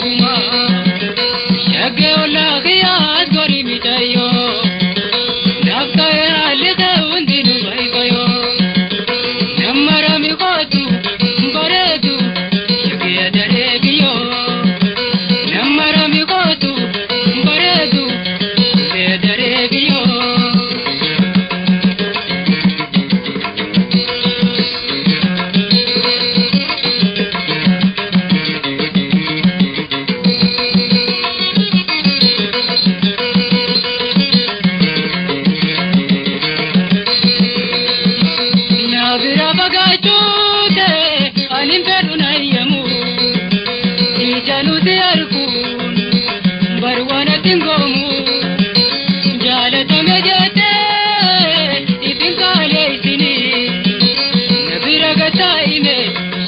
Kuma Shaggee ollaa kiyyaas gorii miidhayyoo Naaf ta'e haalli kee hundinuu fayyoo Nammarami kootu bareedu shaggee daree biyyoo Nammarami kootu bareedu shaggee daree biyyoo. Naabira fagaachuute ani fedhu nayyamu ija nuti arguun barwaanatti ngoomu jaalatame jettee ifin kaaleessini nabira gataa'ime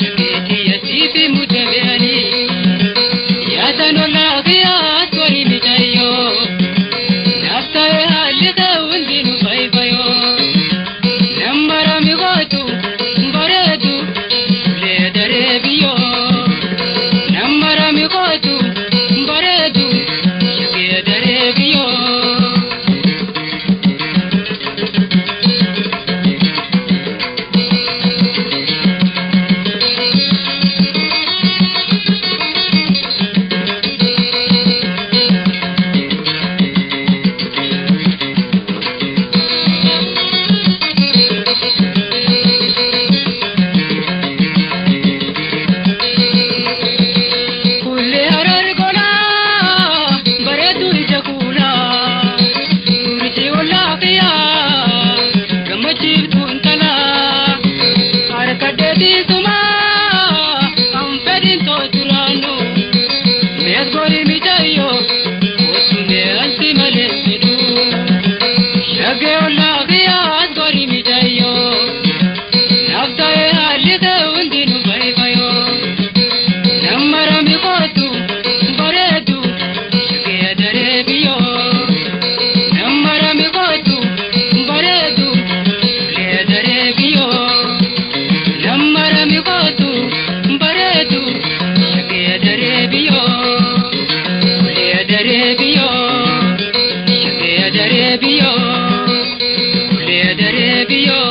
shakeetii asiifi mutabe'anii yaatan ollaa kiyyaas gorii miidhayyoo naaf ta'e haalli kee hundinuu fayyoo. Nammarami kootu bareedu ulee daree biyyoo. Nammarami kootu bareedu shaggee daree biyyoo. Kullee harar golaa bareedu ija kuulaa gurji ollaa kiyyaa gammachiiftuu intalaa harka deebiisumaa kan fedhin tooturaanu mees gorii miidhayyoo kootu mee ansi malee fedhu shaggee ollaa kiyyaa gorii miidhayyoo naaf ta'e haalli kee hundinuu fayyoo. Nammarami kootu bareedu shaggee daree biyyoo. Nammarami kootu bareedu ulee daree biyyoo. Nammarami kootu bareedu shaggee daree biyyoo. Ulee daree biyyoo shaggee daree biyyoo. Ulee daree biyyoo.